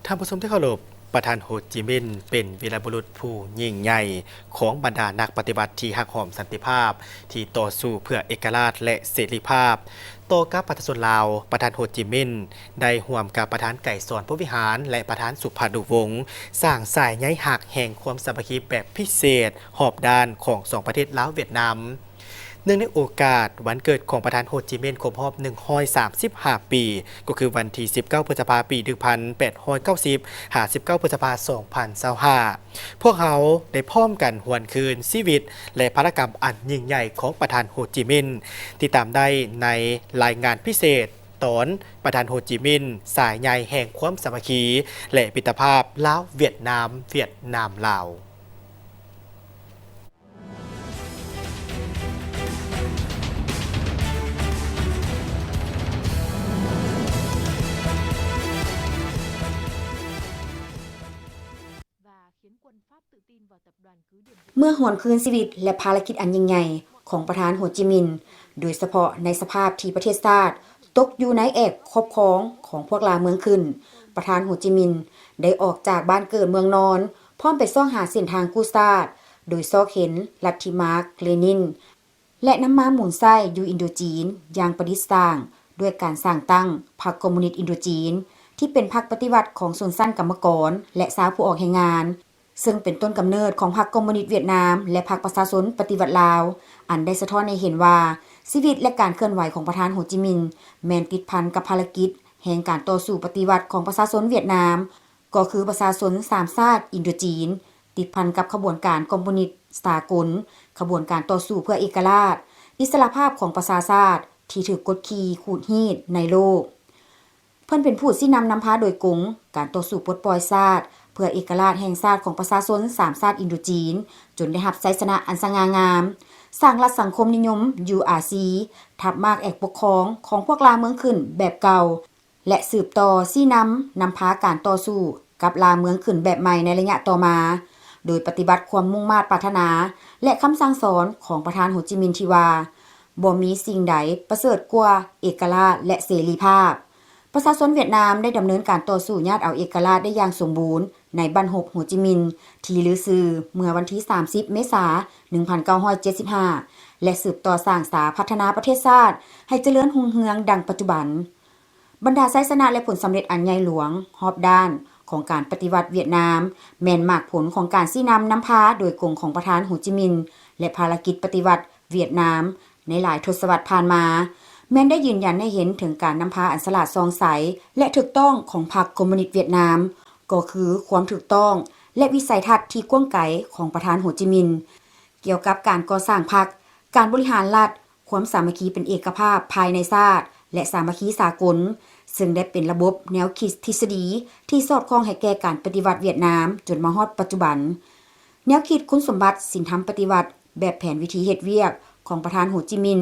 ທ່ານຜູ້ຊົມທີ່ເຄົາລົບ, ປະທານໂຮຈິມິນເປັນວີລະບຸລຸດຜູ້ຍິ່ງໃຫຍ່ຂອງບັນດານັກປະຕິວັດທີ່ຮັກຫອມສັນຕິພາບ, ທີ່ຕໍ່ສູ້ເພື່ອເອກະລາດ ແລະ ເສລີພາບ. ຕໍ່ກັບປະຊາຊົນລາວ, ປະທານໂຮຈິມິນໄດ້ຮ່ວມກັບປະທານໄກສອນ ພົມວິຫານ ແລະ ປະທານສຸພານຸວົງ ສ້າງສາຍໃຍຮັກແຫ່ງຄວາມສາມັກຄີແບບພິເສດຮອບດ້ານຂອງສອງປະເທດລາວ-ຫວຽດນາມ. ເນື່ອງໃນໂອກາດວັນເກີດຂອງປະທານໂຮຈິມິນຄົບຮອບໜຶ່ງຮ້ອຍສາມສິບຫ້າປີ, ກໍຄືວັນທີສິບເກົ້າ ພຶດສະພາ ປີໜຶ່ງພັນແປດຮ້ອຍເກົ້າສິບ ຫາ ສິບເກົ້າ ພຶດສະພາ ສອງພັນຊາວຫ້າ, ພວກເຮົາໄດ້ພ້ອມກັນຫວນຄືນຊີວິດ ແລະ ພາລະກຳອັນຍິ່ງໃຫຍ່ຂອງປະທານໂຮຈິມິນ. ຕິດຕາມໄດ້ໃນລາຍງານພິເສດຕອນ ປະທານໂຮຈິມິນ ສາຍໃຍແຫ່ງຄວາມສາມັກຄີ ແລະ ມິດຕະພາບລາວ-ຫວຽດນາມ, ຫວຽດນາມ-ລາວ. ເມື່ອຫວນຄືນຊີວິດ ແລະ ພາລະກິດອັນຍິ່ງໃຫຍ່ຂອງປະທານໂຮຈິມິນ, ໂດຍສະເພາະໃນສະພາບທີ່ປະເທດຊາດຕົກຢູ່ໃນແອກຂອບຂອງຂອງພວກລ່າເມືອງຂຶ້ນ, ປະທານໂຮຈິມິນໄດ້ອອກຈາກບ້ານເກີດເມືອງນອນ, ພ້ອມໄປຊອກຫາເສັ້ນທາງກູ້ຊາດ, ໂດຍຊອກເຫັນລັດທິມາກ-ເລນິນ ແລະ ນຳມາໝູນໃຊ້ຢູ່ອິນໂດຈີນຢ່າງປະດິດສ້າງ ດ້ວຍການສ້າງຕັ້ງພັກຄອມມູນິດອິນໂດຈີນ ທີ່ເປັນພັກປະຕິວັດຂອງຊົນຊັ້ນກຳມະກອນ ແລະ ຊາວຜູ້ອອກແຮງງານ, ເຊິ່ງເປັນຕົ້ນກຳເນີດຂອງພັກຄອມມູນິດຫວຽດນາມ ແລະ ພັກປະຊາຊົນປະຕິວັດລາວ, ອັນໄດ້ສະທ້ອນໃຫ້ເຫັນວ່າ ຊີວິດ ແລະ ການເຄື່ອນໄຫວຂອງປະທານໂຮຈິມິນ ແມ່ນຕິດພັນກັບພາລະກິດແຫ່ງການຕໍ່ສູ້ປະຕິວັດຂອງປະຊາຊົນຫວຽດນາມ, ກໍຄືປະຊາຊົນສາມຊາດອິນໂດຈີນ, ຕິດພັນກັບຂະບວນການຄອມມູນິດສາກົນ, ຂະບວນການຕໍ່ສູ້ເພື່ອເອກະລາດ, ອິດສະຫຼະພາບຂອງປະຊາຊາດທີ່ຖືກກົດຂີ່ຂູດຮີດໃນໂລກ. ເພິ່ນເປັນຜູ້ຊີ້ນຳນຳພາໂດຍກົງການຕໍ່ສູ້ປົດປ່ອຍຊາດເພື່ອເອກະລາດແຫ່ງຊາດຂອງປະຊາຊົນສາມຊາດອິນໂດຈີນ, ຈົນໄດ້ຮັບໄຊຊະນະອັນສະຫງ່າງາມ, ສ້າງລັດສັງຄົມນິຍົມ ຢູ ອາ ຊີ ທັບໝາກແອກປົກຄອງຂອງພວກລ່າເມືອງຂຶ້ນແບບເກົ່າ ແລະ ສືບຕໍ່ຊີ້ນຳນຳພາການຕໍ່ສູ້ກັບລ່າເມືອງຂຶ້ນແບບໃໝ່ໃນໄລຍະຕໍ່ມາ, ໂດຍປະຕິບັດຄວາມມຸ່ງມາດປາດຖະໜາ ແລະ ຄຳສັ່ງສອນຂອງປະທານໂຮຈິມິນທີ່ວ່າ, ບໍ່ມີສິ່ງໃດປະເສີດກວ່າເອກະລາດ ແລະ ເສລີພາບ. ປະຊາຊົນຫວຽດນາມໄດ້ດຳເນີນການຕໍ່ສູ້ຍາດເອົາເອກະລາດໄດ້ຢ່າງສົມບູນໃນບັ້ນຮົບໂຮຈິມິນທີ່ລືຊື່ເມື່ອວັນທີສາມສິບ ເມສາ ໜຶ່ງພັນເກົ້າຮ້ອຍເຈັດສິບຫ້າ ແລະ ສືບຕໍ່ສ້າງສາພັດທະນາປະເທດຊາດໃຫ້ຈະເລີນຮຸ່ງເຮືອງດັ່ງປັດຈຸບັນ. ບັນດາໄຊຊະນະ ແລະ ຜົນສຳເລັດອັນໃຫຍ່ຫຼວງຮອບດ້ານຂອງການປະຕິວັດຫວຽດນາມ ແມ່ນໝາກຜົນຂອງການຊີ້ນຳນຳພາໂດຍກົງຂອງປະທານໂຮຈິມິນ ແລະ ພາລະກິດປະຕິວັດຫວຽດນາມໃນຫຼາຍທົດສະວັດຜ່ານມາ, ແມ່ນໄດ້ຢືນຢັນໃຫ້ເຫັນເຖິງການນຳພາອັນສະຫຼາດສ່ອງໃສ ແລະ ຖືກຕ້ອງຂອງພັກຄອມມູນິດຫວຽດນາມ, ກໍຄືຄວາມຖືກຕ້ອງ ແລະ ວິໄສທັດທີ່ກວ້າງໄກຂອງປະທານໂຮຈິມິນ ກ່ຽວກັບການກໍ່ສ້າງພັກ, ການບໍລິຫານລັດ, ຄວາມສາມັກຄີເປັນເອກະພາບພາຍໃນຊາດ ແລະ ສາມັກຄີສາກົນ, ເຊິ່ງໄດ້ເປັນລະບົບແນວຄິດທິດສະດີທີ່ສອດຄ່ອງໃຫ້ແກ່ການປະຕິວັດຫວຽດນາມຈົນມາຮອດປັດຈຸບັນ. ແນວຄິດຄຸນສົມບັດສິນທຳປະຕິວັດແບບແຜນວິທີເຮັດວຽກຂອງປະທານໂຮຈິມິນ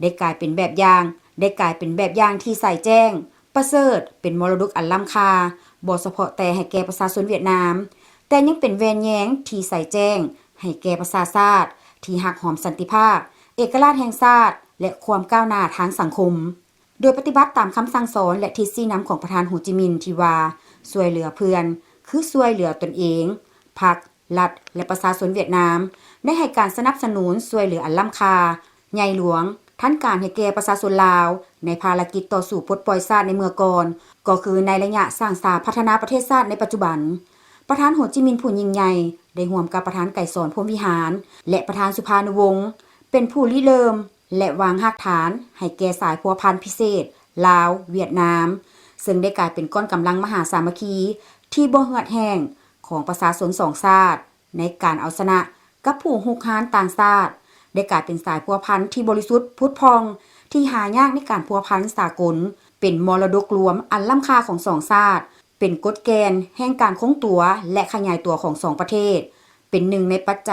ໄດ້ກາຍເປັນແບບຢ່າງ, ໄດ້ກາຍເປັນແບບຢ່າງທີ່ໃສແຈ້ງ, ປະເສີດ, ເປັນມໍລະດົກອັນລ້ຳຄ່າ, ບໍ່ສະເພາະແຕ່ໃຫ້ແກ່ປະຊາຊົນຫວຽດນາມ, ແຕ່ຍັງເປັນແວ່ນແຍງທີ່ໃສແຈ້ງໃຫ້ແກ່ປະຊາຊາດທີ່ຮັກຫອມສັນຕິພາບ, ເອກະລາດແຫ່ງຊາດ ແລະ ຄວາມກ້າວໜ້າທາງສັງຄົມ, ໂດຍປະຕິບັດຕາມຄຳສັ່ງສອນ ແລະ ທິດຊີ້ນຳຂອງປະທານໂຮຈິມິນທີ່ວ່າ ຊ່ວຍເຫຼືອເພື່ອນ ຄືຊ່ວຍເຫຼືອຕົນເອງ. ພັກ, ລັດ ແລະ ປະຊາຊົນຫວຽດນາມ ໄດ້ໃຫ້ການສະໜັບສະໜູນຊ່ວຍເຫຼືອອັນລ້ຳຄ່າ, ໃຫຍ່ຫຼວງ, ທັນການໃຫ້ແກ່ປະຊາຊົນລາວ ໃນພາລະກິດຕໍ່ສູ້ປົດປ່ອຍຊາດໃນເມື່ອກ່ອນ, ກໍຄືໃນໄລຍະສ້າງສາພັດທະນາປະເທດຊາດໃນປັດຈຸບັນ. ປະທານໂຮຈິມິນຜູ້ຍິ່ງໃຫຍ່ ໄດ້ຮ່ວມກັບປະທານໄກສອນ ພົມວິຫານ ແລະ ປະທານສຸພານຸວົງ ເປັນຜູ້ລິເລີ່ມ ແລະ ວາງຮາກຖານໃຫ້ແກ່ສາຍພົວພັນພິເສດລາວ-ຫວຽດນາມ, ເຊິ່ງໄດ້ກາຍເປັນກ້ອນກຳລັງມະຫາສາມັກຄີທີ່ບໍ່ເຫືອດແຫ້ງຂອງປະຊາຊົນສອງຊາດ ໃນການເອົາຊະນະກັບຜູ້ຮຸກຮານຕ່າງຊາດ, ໄດ້ກາຍເປັນສາຍພົວພັນທີ່ບໍລິສຸດຜຸດຜ່ອງ ທີ່ຫາຍາກໃນການພົວພັນສາກົນ, ເປັນມໍລະດົກລວມອັນລ້ຳຄ່າຂອງສອງຊາດ, ເປັນກົດແກ່ນແຫ່ງການຄົງຕົວ ແລະ ຂະຫຍາຍຕົວຂອງສອງປະເທດ, ເປັນໜຶ່ງໃນປັດໄຈ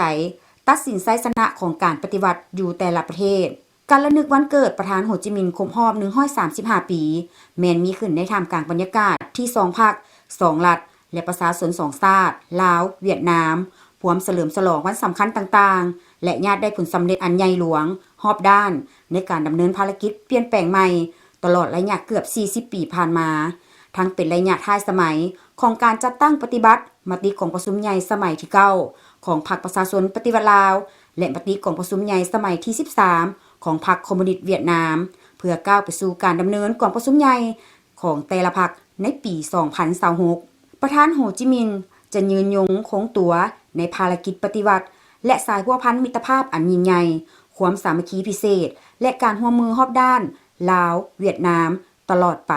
ຕັດສິນໄຊຊະນະຂອງການປະຕິວັດຢູ່ແຕ່ລະປະເທດ. ການລະນຶກວັນເກີດປະທານໂຮຈິມິນຄົບຮອບໜຶ່ງຮ້ອຍສາມສິບຫ້າປີ ແມ່ນມີຂຶ້ນໃນທ່າມກາງບັນຍາກາດທີ່ສອງພັກ, ສອງລັດ ແລະ ປະຊາຊົນສອງຊາດ ລາວ-ຫວຽດນາມ ພວມສະເຫຼີມສະຫຼອງວັນສຳຄັນຕ່າງໆ ແລະ ຍາດໄດ້ຜົນສຳເລັດອັນໃຫຍ່ຫຼວງຮອບດ້ານໃນການດຳເນີນພາລະກິດປ່ຽນແປງໃໝ່ ຕະຫຼອດໄລຍະເກືອບສີ່ສິບປີຜ່ານມາ. ທັງເປັນໄລຍະທ້າຍສະໄໝຂອງການຈັດຕັ້ງປະຕິບັດມະຕິກອງປະຊຸມໃຫຍ່ສະໄໝທີເກົ້າຂອງພັກປະຊາຊົນປະຕິວັດລາວ ແລະ ມະຕິກອງປະຊຸມໃຫຍ່ສະໄໝທີສິບສາມຂອງພັກຄອມມູນິດຫວຽດນາມ ເພື່ອກ້າວໄປສູ່ການດຳເນີນກອງປະຊຸມໃຫຍ່ຂອງແຕ່ລະພັກໃນປີສອງພັນຊາວຫົກ. ປະທານໂຮຈິມິນຈະຍືນຍົງຄົງຕົວໃນພາລະກິດປະຕິວັດ ແລະ ສາຍພົວພັນມິດຕະພາບອັນຍິ່ງໃຫຍ່, ຄວາມສາມັກຄີພິເສດ ແລະ ການຮ່ວມມືຮອບດ້ານລາວ-ຫວຽດນາມຕະຫຼອດໄປ.